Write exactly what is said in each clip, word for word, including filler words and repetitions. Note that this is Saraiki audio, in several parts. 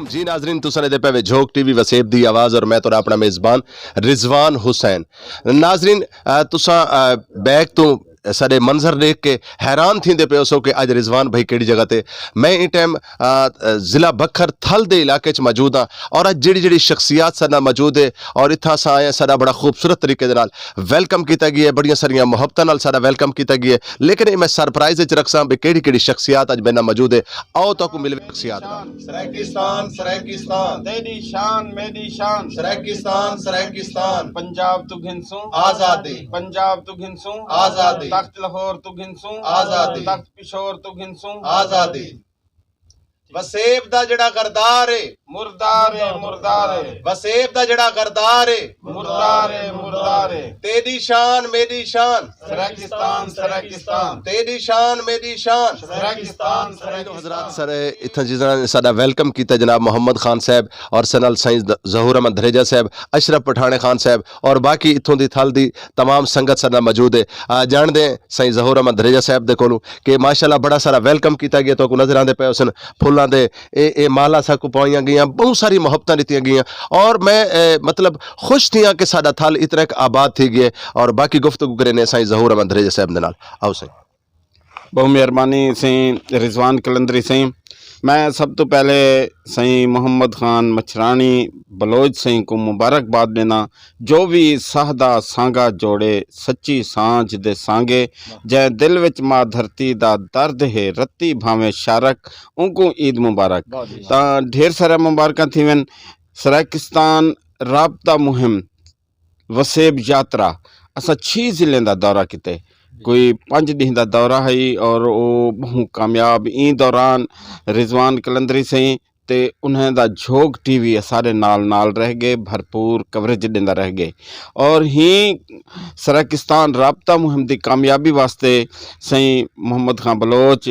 جی ناظرین، تساں دے پے وے جھوک ٹی وی وسیب دی آواز اور میں تہاڈا اپنا میزبان رضوان حسین۔ ناظرین، آ، تساں، آ، بیک تو سارے منظر دیکھ کے حیران تھیندے پے ہوسو کہ اج رضوان بھائی کیڑی جگہ تے۔ میں ایں ٹائم، آ، ضلع بکھر تھل دے علاقے چ موجود ہاں اور اج جڑی جڑی شخصیات سارے نال موجود ہے اور اتھاں اساں آئے ہاں، سارا بڑا خوبصورت طریقے دے نال ویلکم کیتا گیا ہے، بڑیاں ساریاں محبتاں نال سارا ویلکم کیتا گیا ہے۔ لیکن اے میں سرپرائز وچ رکھساں بھئی کیڑی کیڑی شخصیات اج میرے نال موجود ہے۔ آؤ تہاکوں ملوے شخصیات نال۔ سرائیکستان، سرائیکستان۔ تیݙی شان میݙی شان۔ سرائیکستان، سرائیکستان۔ پنجاب توں گھنسوں آزادی۔ پنجاب توں گھنسوں آزادی۔ تخت لاہور توں گھنسوں آزادی۔ تخت پشور توں گھنسوں آزادی۔ وسیب دا جڑا غردار ہے۔ مردار ہے، مردار ہے۔ وسیب دا جڑا غردار ہے۔ مردار ہے، مردار ہے۔ تیݙی شان میݙی شان۔ سرائیکستان، سرائیکستان۔ تیݙی شان میݙی شان۔ سرائیکستان، سرائیکستان۔ حضرات سر، اتھاں جس طرح ساڈا ویلکم کیتا جناب محمد خان صاحب اور سنل سائیں ظہور احمد دھریجہ صاحب، اشرف پٹھاݨے خان صاحب اور باقی اتھوں دی تھل دی تمام سنگت ساڈا موجود ہے۔ آ، جان دیں سائیں ظہور احمد دھریجہ صاحب دے کولوں کہ ماشاءاللہ بڑا سارا ویلکم کیتا گیا، تو کو نظر آندے پے حسن پھلاں دے اے، اے مالا ساکوں پوائیاں گئیاں، بہت ساری محبتاں ݙتیاں گئیاں اور میں، اے، مطلب خوش تھیاں کہ ساڈا تھل اتنا ایک آباد تھی گئے۔ اور باقی گفتگو کریں سائیں ظہور احمد دھریجہ صاحب دے نال۔ آؤ سائیں۔ بہت مہربانی سائیں رضوان قلندری سائیں۔ میں سب تو پہلے سائیں محمد خان مچھرانی بلوچ سائیں کو مبارکباد ݙینا، جو وی ساہ دا سانگا جوڑے، سچی سانجھ دے سانگے، جئیں دل وچ ماء دھرتی دا درد ہے، رتی بھاویں شارک، اونکوں عید مبارک۔ واہ جی واہ۔ تاں ڈھیر سارے مبارکاں تھیون۔ سرائیکستان رابطہ مہم وسیب یاترا، اساں چھی ضلعیں دا دورہ کیتے، کوئی پنج ݙینھ دا دورہ ہئی اور او ٻہوں کامیاب۔ ایں دوران رضوان قلندری سئیں تے انہیں دا جھوک ٹی وی اساݙے نال نال رہ ڳئے، بھرپور کوریج ݙیندا رہ ڳئے۔ اور ہیں سرائیکستان رابطہ مہم دی کامیابی واسطے سئیں محمد خان بلوچ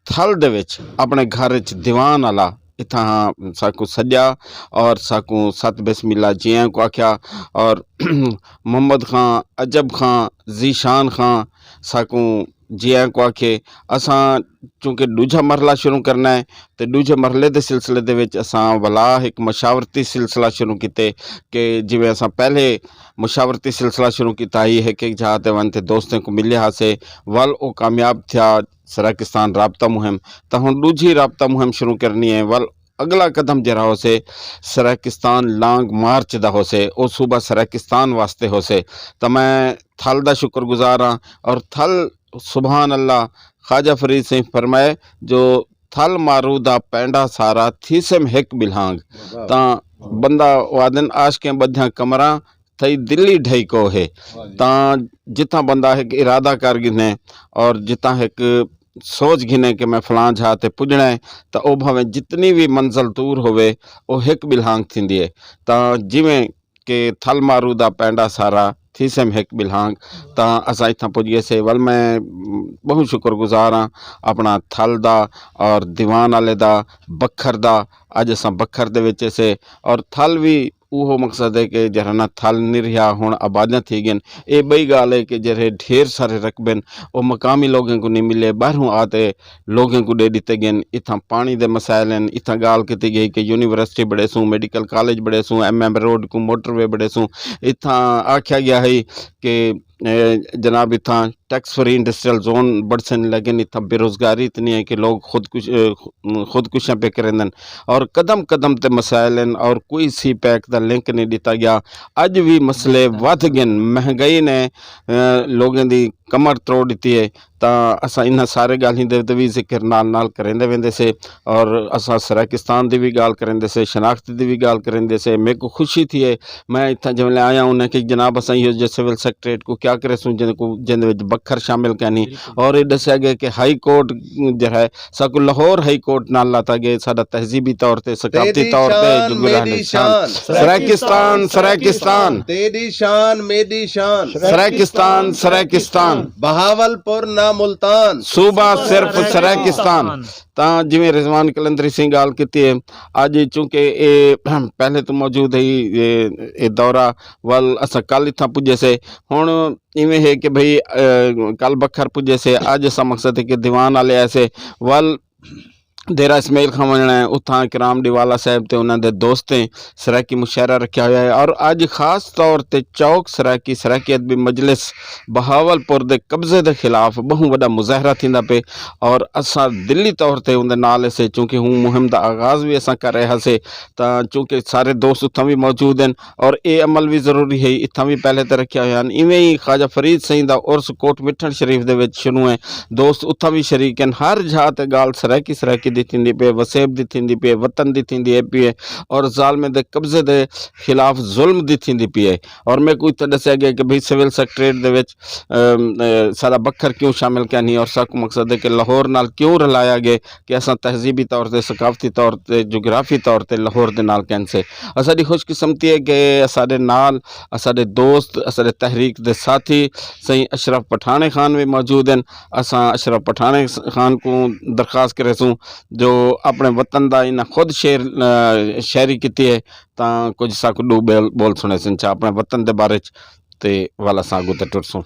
تھل دے وچ اپݨے گھر وچ دیوان آلا اتھاں ساکوں سݙیا اور ساکوں ست بسم اللہ جیاں کو آکھیا اور محمد خان، عجب خان، ذیشان خان ساکوں جیاں کو آکھے۔ اساں چونکہ ݙوجھا مرحلہ شروع کرنا ہے تے ݙوجھے مرحلے دے سلسلے دے وچ اساں ولا ہک مشاورتی سلسلہ شروع کیتے کہ جیویں اساں پہلے مشاورتی سلسلہ شروع کیتا ہئی، ہک ہک جاہ تے ونڄ تے دوستیں کوں ملے ہاسے، ول او کامیاب تھیا۔ سرائیکستان رابطہ مہم، تاں ہݨ ݙوجھی رابطہ مہم شروع کرݨی ہے۔ ول اڳلا قدم جیڑھا ہوسے سرائیکستان لانگ مارچ دا ہوسے، او صوبہ سرائیکستان واسطے ہوسے۔ تاں میں تھل دا شکر گزار ہاں اور تھل سبحان اللہ خواجہ فرید سئیں فرمائے جو تھل مارو دا پینڈا سارا تھیسم ہک ٻلہانگ۔ واہ۔ تاں بندہ وادن عاشقیں ٻدھیاں کمراں تھئی دلی ڈھئی کو ہے۔ واہ جی۔ تاں جتھاں بندہ ہک ارادہ کر گھنے اور جتھاں ہک سوچ گھنے کہ میں فلاں جھا تے پڄݨا ہے، تاں او بھاویں جتنی وی منزل دور ہووے، او ہک ٻلہانگ تھیندی ہے۔ تاں جیویں کہ تھل مارو دا پینڈا سارا تھیسم ہک ٻلہانگ، تاں اساں اتھاں پڄ ڳئے سے۔ ول میں ٻہوں شکر گزار ہاں اپݨا تھل دا اور دیوان آلے دا، بکھر دا۔ اڄ اساں بکھر دے وچ سے اور تھل وی اوہو مقصد ہے کہ جیڑھا نا تھل نرہیا ہݨ آبادیاں تھی ڳئن۔ اے ٻئی ڳالھ ہے کہ جیڑھے ڈھیر سارے رقبے ہن، او مقامی لوگیں کوں نی ملے، ٻاہروں آ تے لوگیں کوں ݙے ݙتے ڳئن۔ اتھاں پاݨی دے مسائل ہن، اتھاں ڳالھ کیتی ڳئی کہ یونیورسٹی بݨیسوں، میڈیکل کالج بݨیسوں، ایم ایم روڈ کوں موٹر وے بݨیسوں۔ اتھاں آکھیا ڳیا ہئی کہ، اے، جناب اتھاں ٹیکس فری انڈسٹریل زون بݨسن، لیکن اتھاں بے روزگاری اتنی ہے کہ لوگ خودکش-، اے، خودکشیاں پئے کریندن اور قدم قدم تے مسائل ہن اور کوئی سی پیک دا لنک نہیں ݙتا ڳیا۔ اڄ وی مسئلے ودھ ڳئن، مہنگائی نے، اے، لوگیں دی کمر تروڑ ݙتی ہے۔ تاں اساں انہاں سارے ڳالھیں دے تے وی ذکر نال نال کریندے ویندے سے اور اساں سرائیکستان دی وی ڳالھ کریندے سے، شناخت دی وی ڳالھ کریندے سے۔ میکوں خوشی تھی ہے، میں اتھاں جیویں آیا انہاں کہ جناب اساں ایہو جے سول سیکرٹریٹ کوں کیا کریسوں جیندے کوں، جیندے وچ بکھر شامل کینی۔ بالکل۔ اور اے ݙسیا ڳئے کہ ہائی کورٹ جیڑھا ہے ساکوں لاہور ہائی کورٹ نال لاتا ڳئے، ساݙا تہذیبی طور تے، ثقافتی طور تے جگرا نشان۔ سرائیکستان، سرائیکستان۔ تیݙی شان میݙی شان۔ سرائیکستان، سرائیکستان۔ بہاولپور نہ ملتان۔ صوبہ صرف سرائیکستان۔ تاں جیویں رضوان قلندری سئیں ڳالھ کیتی ہے، اڄ چونکہ اے پہلے تو موجود ہے، اے، اے دورہ ول اساں کل اتھاں پڄے سے۔ ہݨ ایویں ہے کہ بھئی، اے، کل بکھر پڄے سے، اڄ اساں مقصد ہے کہ دیوان آلے آئے سے، ول دیرہ اسماعیل خاں ونڄݨا ہے، اتھاں کرام ݙیوالا صاحب تے انہاں دے دوستیں سرائیکی مشاعرہ رکھیا ہویا ہے، اور اڄ خاص طور تے چوک سرائیکی، سرائیکی ادبی مجلس بہاول پور دے قبضے دے خلاف ٻہوں وݙا مظاہرہ تھیندا پئے، اور اساں دلی طور تے اوندے نال ہسے، چونکہ ہوں مہم دا آغاز وی اساں کر رہے ہسے، تاں چونکہ سارے دوست اتھاں وی موجود ہن، اور اے عمل وی ضروری ہے، اتھاں وی پہلے تے رکھیا ہویا ہن۔ ایویں ہی خواجہ فرید سئیں دا عرس کوٹ مٹھݨ شریف دے وچ شروع ہے، دوست اتھاں وی شریک ہن۔ ہر جاہ تے ڳالھ سرائیکی سرائیکی دی تھیندی پئی ہے، وسیب دی تھیندی پئی ہے، وطن دی تھیندی ہے پئی ہے، اور ظالمیں دے قبضے دے خلاف ظلم دی تھیندی پئی ہے۔ اور میکوں اتھاں ݙسیا ڳیا کہ بھئی سول سیکرٹریٹ دے وچ، ام، اے، ساݙا بکھر کیوں شامل کینی، اور ساکوں مقصد ہے کہ لاہور نال کیوں رلایا ڳئے، کہ اساں تہذیبی طور تے، ثقافتی طور تے، جغرافی طور تے لاہور دے نال کینسے۔ اساݙی خوش قسمتی ہے کہ اساݙے نال اساݙے دوست، اساݙے تحریک دے ساتھی سئیں اشرف پٹھاݨے خان وی موجود ہن۔ اساں اشرف پٹھاݨے خان کوں درخواست کریسوں جو اپݨے وطن دا انہاں خود شعر، آ، شاعری کیتی ہے، تاں کجھ ساکوں ݙو ٻول، ٻول سݨیسن چا اپݨے وطن دے بارے چ، تے ول اساں اڳوں تے ٹرسوں۔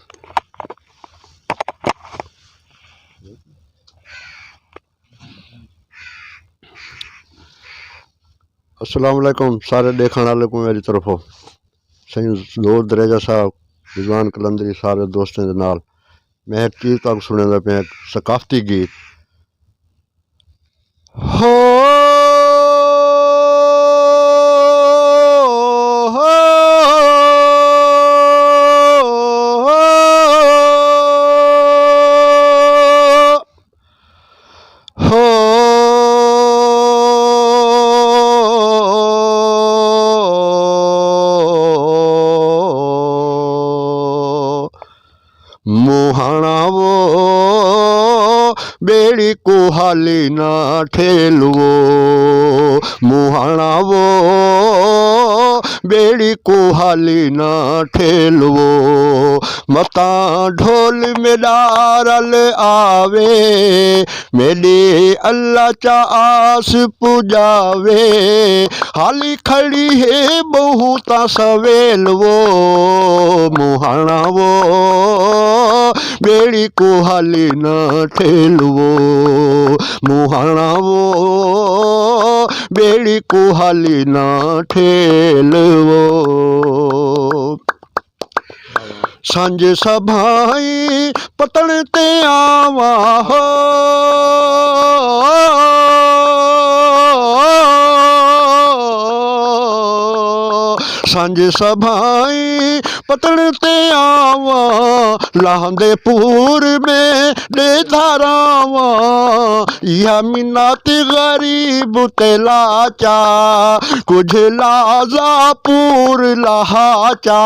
السلام علیکم سارے ݙیکھݨ آلے کوں میݙی طرفوں۔ سئیں دوست دریجہ صاحب، رضوان قلندری، سارے دوستیں دے نال میں ہک چیز تہاکوں سݨیندا پیاں، ہک ثقافتی گیت۔ ہو، ہو، ہو۔ موہݨا وو، ٻیڑی کوں حالی نہ ٹھیلوو۔ موہݨا وو، ٻیڑی کوں حالی نہ ٹھیلوو۔ متاں ڈھول میݙا رل آوے، میݙے اللہ چا آس پڄاوے۔ حالی کھڑی ہے ٻہوں تاں سویل وو۔ موہݨا وو، ٻیڑی کوں حالی نہ ٹھیلوو۔ موہݨا وو، ٻیڑی کوں حالی نہ ٹھیلوو۔ سنڄ سبھائیں پتݨ تے آواں ہو۔ سنڄ سبھائیں پتݨ تے آواں، لہندے پور میں ݙے دھاراواں۔ ایہا منت غریب تے لاچا، کجھ لازا پور لہا چا۔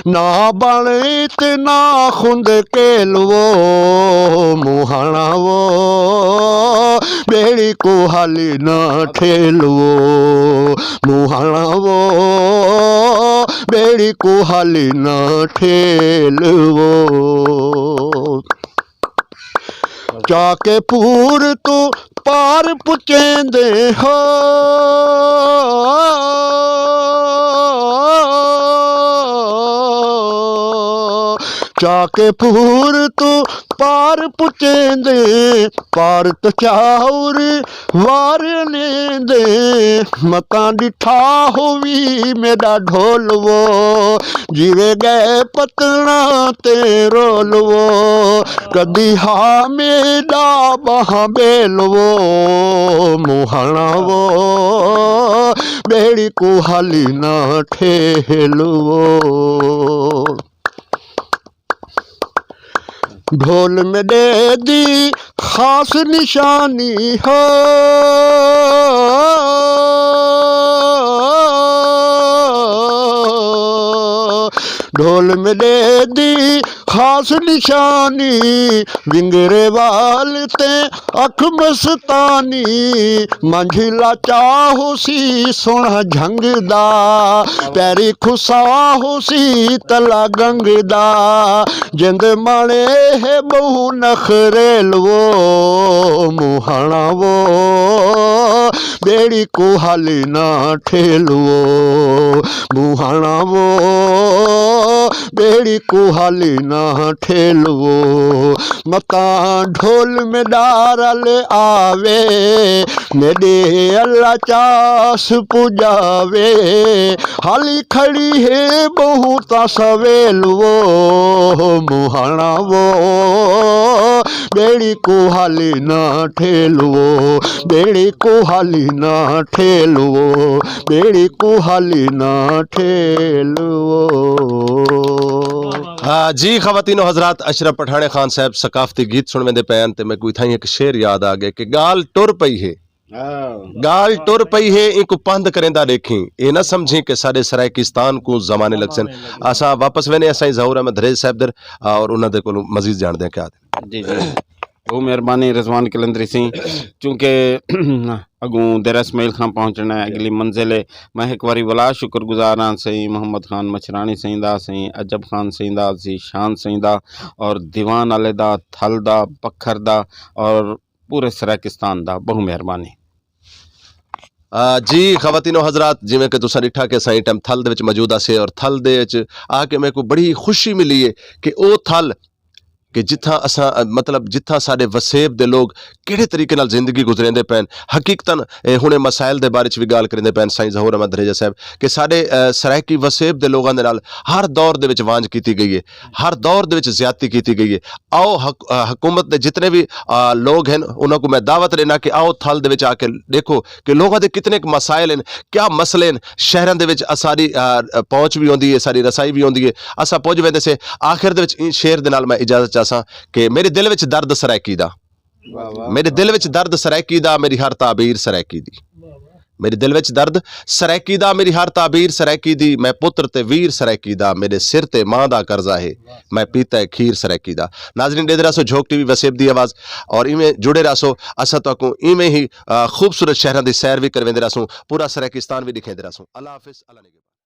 نہ بݨ تے نہ خند کیلوو۔ موہݨا وو، ٻیڑی کوں حالی نہ ٹھیلوو۔ موہݨا وو، ٻیڑی کوں حالی نہ ٹھیلوو۔ چا کے پور توں پار پچیندے ہو۔ چا کے پور توں پار پچیندے، پار توں چاور وار نیندے۔ متاں ݙٹھا ہووی میݙا ڈھولوو، جیوے ڳئے پتݨاں تے رولوو۔ کݙی ہا میݙا ٻانہہ ٻیلوو۔ موہݨا وو، ٻیڑی کوں حالی نہ ٹھیلوو۔ ڈھول میݙے دی خاص نشانی ہو۔ ڈھول میݙے دی خاص نشانی، ونگرے وال تے اکھ مستانی۔ منجھلا چا ہوسی سوہݨا جھنگ دا، پیری کھسا ہوسی تلا گنگ دا۔ جند ماݨے ہے ٻہوں نخریلوو۔ موہݨا وو، ٻیڑی کوں حالی نہ ٹھیلوو۔ موہݨا وو، ٻیڑی کوں حالی نہ ٹھیلوو، متاں ڈھول میں ݙار لے آوے، میݙے اللہ چاس پڄاوے۔ حالی کھڑی ہے ٻہوں تاں سویلوو، مہاݨا وو، ٻیڑی کوں حالی نہ ٹھیلوو، ٻیڑی کوں حالی نہ ٹھیلوو، ٻیڑی کوں حالی نہ ٹھیلوو۔ ہا جی، خواتین و حضرات، اشرف پٹھاݨے خان صاحب ثقافتی گیت سݨویندے پئے ہن تے میکوں اتھائیں ہک شعر یاد آ ڳئے کہ ڳالھ ٹر پئی ہے۔ ہا۔ ڳالھ ٹر پئی ہے، اینکوں پندھ کریندا ݙیکھیں۔ اے نہ سمجھیں کہ ساݙے سرائیکستان کوں زمانے لڳسن۔ اساں واپس ویندے ہیں سائیں ظہور احمد دھریجہ صاحب در اور انہاں دے کولوں مزید ڄاݨدے ہیں کیا آہدن۔ جی، جی۔ ٻہوں مہربانی رضوان قلندری سئیں، چونکہ اڳوں دیرہ اسماعیل خان پہنچݨا ہے، اڳلی منزل ہے۔ میں ہک واری ولا شکر گزار ہاں سئیں محمد خان مچھراݨی سئیں دا، سئیں عجب خان سئیں دا، ذیشان سئیں دا اور دیوان آلے دا، تھل دا، بکھر دا اور پورے سرائیکستان دا۔ ٻہوں مہربانی۔ آ، جی خواتین و حضرات، جیویں کہ تساں ݙٹھا کہ اساں ایں ٹائم تھل دے وچ موجود ہاسے اور تھل دے وچ آ کے میکوں بڑی خوشی ملی ہے کہ او تھل کہ جتھاں اساں، مطلب، جتھاں ساݙے وسیب دے لوگ کیڑھے طریقے نال زندگی گزریندے پئن۔ حقیقتاً، اے، ہݨ اے مسائل دے بارے وچ وی ڳالھ کریندے پئن سائیں ظہور احمد دھریجہ صاحب کہ ساݙے، اے، سرائیکی وسیب دے لوگاں دے نال ہر دور دے وچ وانجھ کیتی ڳئی ہے، ہر دور دے وچ زیادتی کیتی ڳئی ہے۔ آؤ حک-، آ، حکومت دے جتنے وی، آ، لوگ ہن، انہاں کوں میں دعوت ݙینا کہ آؤ تھل دے وچ آ کے ݙیکھو کہ لوگاں دے کتنے ک مسائل ہن، کیا مسئلے ہن۔ شہراں دے وچ اساݙی، آ، پہنچ وی ہوندی ہے، ساݙی رسائی وی ہوندی ہے۔ اساں پڄ ویندے سے۔ آخر دے وچ ایں شعر دے نال میں اجازت چاہساں کہ میݙے دل وچ درد سرائیکی دا۔ واہ، واہ۔ میݙے دل وچ درد سرائیکی دا، میݙی ہر تعبیر سرائیکی دی۔ میݙے دل وچ درد سرائیکی دا، میݙی ہر تعبیر سرائیکی دی، میں پتر تے ویر سرائیکی دا، میݙے سر تے ماں دا قرضہ ہے، میں پیتا ہے کھیر سرائیکی دا۔ ناظرین، ݙیہدے رہسو جھوک ٹی وی وسیب دی آواز، اور ایویں جڑے رہسو، اساں تہاکوں ایویں ہی، آ، خوبصورت شہراں دی سیر وی کرویندے رہسوں، پورا سرائیکستان وی ݙکھیندے رہسوں۔ اللہ حافظ، اللہ نگہبان۔